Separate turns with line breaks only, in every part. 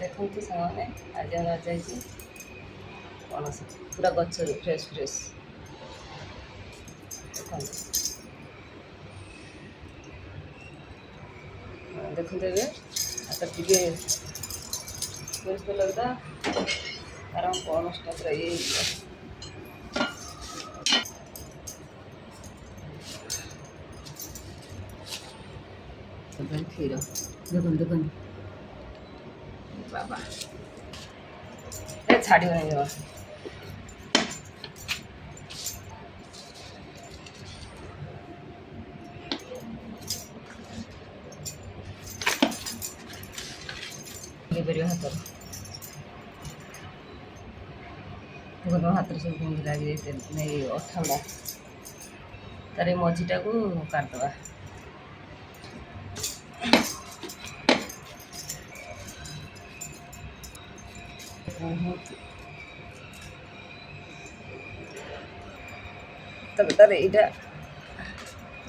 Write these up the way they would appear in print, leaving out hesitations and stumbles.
ଦେଖନ୍ତୁ ସାଙ୍ଗମାନେ, ଆଜି ଆମର ଯାଇଛି ପଣସ ପୁରା ଗଛରୁ ଫ୍ରେଶ୍ ଫ୍ରେଶ୍। ଦେଖନ୍ତୁ, ଦେଖନ୍ତୁ। ଏବେ ହାତ ଟିକେ ସୋରିଷ ତେଲ ଲଗେଇଦେବା, କାରଣ ପଣସଟା ପୁରା ଇଏ ହେଇଯିବ। କ୍ଷୀର ଦେଖନ୍ତୁ, ଦେଖନ୍ତୁ ବାବା, ଏ ଛାଡ଼ିବନି ଜମା। ହେଇପାରିବ ହାତରେ। ଦେଖନ୍ତୁ, ମୋ ହାତରେ ସବୁ କେମିତି ଲାଗିଯାଇଛି ଏଇ ଅଠା ଗୁଡ଼ା। ତାର ଏଇ ମଝିଟାକୁ କାଟିଦେବା। ବହୁତ ତାପରେ ତାର ଏଇଟା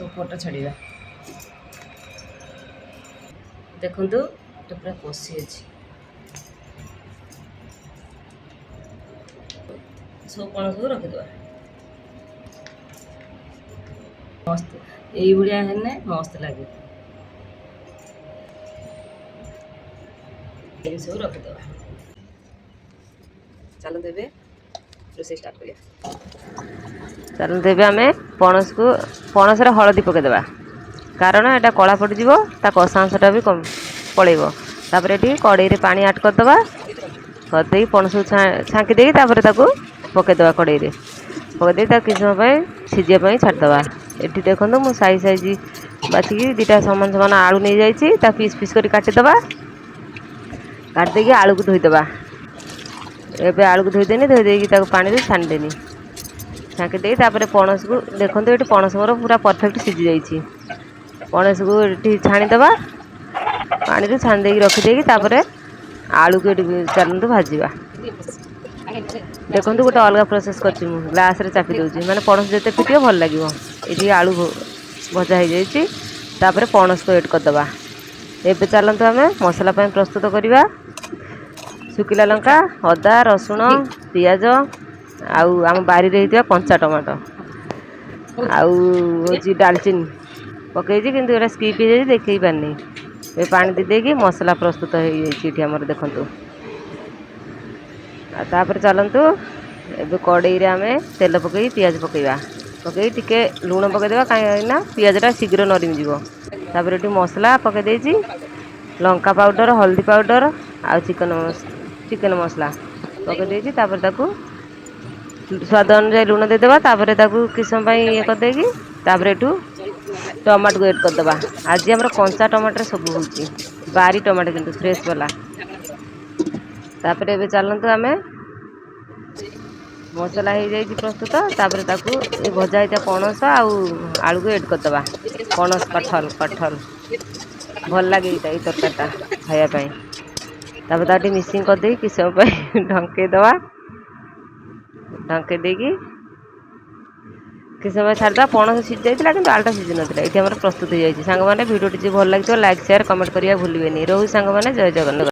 ଉପରଟା ଛାଡ଼ିବା। ଦେଖନ୍ତୁ, ଏଟା ପୁରା କଷି ଅଛି। ସବୁ ପଣସକୁ ରଖିଦେବା। ମସ୍ତ, ଏଇଭଳିଆ ହେଲେ ମସ୍ତ ଲାଗେ। ଏ ସବୁ ରଖିଦେବା। ଚାଲନ୍ତୁ, ଏବେ ରୋଷେଇ ଷ୍ଟାର୍ଟ କରିବା। ଚାଲନ୍ତୁ, ଏବେ ଆମେ ପଣସକୁ, ପଣସରେ ହଳଦୀ ପକାଇଦେବା, କାରଣ ଏଇଟା କଳା ପଡ଼ିଯିବ, ତା କଷା ଅଂଶଟା ବି କମ ପଳେଇବ। ତାପରେ ଏଠି କଡ଼େଇରେ ପାଣି ଆଡ଼୍ କରିଦେବା। କରିଦେଇକି ପଣସକୁ ଛାଙ୍କି ଦେଇକି ତାପରେ ତାକୁ ପକାଇଦେବା। କଡ଼େଇରେ ପକାଇ ଦେଇକି ତାକୁ କିଛି ସମୟ ପାଇଁ ସିଝିବା ପାଇଁ ଛାଡ଼ିଦେବା। ଏଠି ଦେଖନ୍ତୁ, ମୁଁ ସାଇଜ୍ ସାଇଜ୍ ବାଛିକି ଦୁଇଟା ସମାନ ସମାନ ଆଳୁ ନେଇଯାଇଛି। ତା ପିସ୍ ପିସ୍ କରି କାଟିଦେବା। କାଟିଦେଇକି ଆଳୁକୁ ଧୋଇଦେବା। ଏବେ ଆଳୁକୁ ଧୋଇଦେନି, ଧୋଇ ଦେଇକି ତାକୁ ପାଣିରେ ଛାଣିଦେନି। ଛାଙ୍କି ଦେଇକି ତାପରେ ପଣସକୁ ଦେଖନ୍ତୁ, ଏଠି ପଣସ ମୋର ପୁରା ପରଫେକ୍ଟ ସିଝି ଯାଇଛି। ପଣସକୁ ଏଠି ଛାଣିଦେବା ପାଣିରୁ। ଛାଣି ଦେଇକି ରଖିଦେଇକି ତାପରେ ଆଳୁକୁ ଏଠି ଚାଲନ୍ତୁ ଭାଜିବା। ଦେଖନ୍ତୁ, ଗୋଟେ ଅଲଗା ପ୍ରୋସେସ୍ କରିଛି ମୁଁ, ଗ୍ଲାସ୍ରେ ଚାପି ଦେଉଛି, ମାନେ ପଣସ ଯେତେ ଫିଟିବ ଭଲ ଲାଗିବ। ଏଠି ଆଳୁ ଭଜା ହେଇଯାଇଛି। ତାପରେ ପଣସକୁ ଏଡ଼୍ କରିଦେବା। ଏବେ ଚାଲନ୍ତୁ, ଆମେ ମସଲା ପାଇଁ ପ୍ରସ୍ତୁତ କରିବା। ଶୁଖିଲା ଲଙ୍କା, ଅଦା, ରସୁଣ, ପିଆଜ ଆଉ ଆମ ବାରିରେ ହେଇଥିବା କଞ୍ଚା ଟମାଟୋ ଆଉ ହେଉଛି ଡାଲଚିନି ପକେଇଛି, କିନ୍ତୁ ଏଇଟା ସ୍କିପ୍ ହେଇଯାଇଛି, ଦେଖେଇ ପାରିନି। ଏବେ ପାଣି ଦେଇ ଦେଇକି ମସଲା ପ୍ରସ୍ତୁତ ହେଇଯାଇଛି ଏଠି ଆମର, ଦେଖନ୍ତୁ। ଆଉ ତାପରେ ଚାଲନ୍ତୁ, ଏବେ କଡ଼େଇରେ ଆମେ ତେଲ ପକେଇ ପିଆଜ ପକେଇବା। ପକେଇ ଟିକେ ଲୁଣ ପକେଇଦେବା, କାହିଁକି ନା ପିଆଜଟା ଶୀଘ୍ର ନରମି ଯିବ। ତାପରେ ଏଠି ମସଲା ପକେଇ ଦେଇଛି, ଲଙ୍କା ପାଉଡ଼ର, ହଳଦୀ ପାଉଡ଼ର ଆଉ ଚିକେନ ମସଲା ପକେଇ ଦେଇଛି। ତାପରେ ତାକୁ ସ୍ୱାଦ ଅନୁଯାୟୀ ଲୁଣ ଦେଇଦେବା। ତାପରେ ତାକୁ କିଛି ସମୟ ପାଇଁ ଇଏ କରିଦେଇକି ତାପରେ ଏଠୁ ଟମାଟୋକୁ ଏଡ଼୍ କରିଦେବା। ଆଜି ଆମର କଞ୍ଚା ଟମାଟୋରେ ସବୁ ହେଉଛି, ବାରି ଟମାଟୋ କିନ୍ତୁ ଫ୍ରେଶ୍ ବାଲା। ତାପରେ ଏବେ ଚାଲନ୍ତୁ, ଆମେ ମସଲା ହେଇଯାଇଛି ପ୍ରସ୍ତୁତ। ତାପରେ ତାକୁ ଏ ଭଜା ହେଇଥିବା ପଣସ ଆଉ ଆଳୁକୁ ଏଡ଼୍ କରିଦେବା। ପଣସ କଠଲ, କଠଲ ଭଲ ଲାଗେ ଏଇଟା, ଏଇ ତରକାରୀଟା ଖାଇବା ପାଇଁ। ତାପରେ ତାକୁ ଟିକେ ମିକ୍ସିଂ କରିଦେଇକି କିଛି ସମୟ ପାଇଁ ଢଙ୍କେଇ ଦେବା। ଢଙ୍କେଇ ଦେଇକି କିଛି ସମୟ ଛାଡ଼ିଦେବା। ପଣସ ସିଝି ଯାଇଥିଲା କିନ୍ତୁ ଆଳୁଟା ସିଝି ନଥିଲା। ଏଇଠି ଆମର ପ୍ରସ୍ତୁତ ହେଇଯାଇଛି। ସାଙ୍ଗମାନେ, ଭିଡ଼ିଓଟି ଯଦି ଭଲ ଲାଗିଥିବ, ଲାଇକ୍, ସେୟାର, କମେଣ୍ଟ କରିବା ଭୁଲିବେନି। ରହୁଛି ସାଙ୍ଗମାନେ, ଜୟ ଜଗନ୍ନାଥ।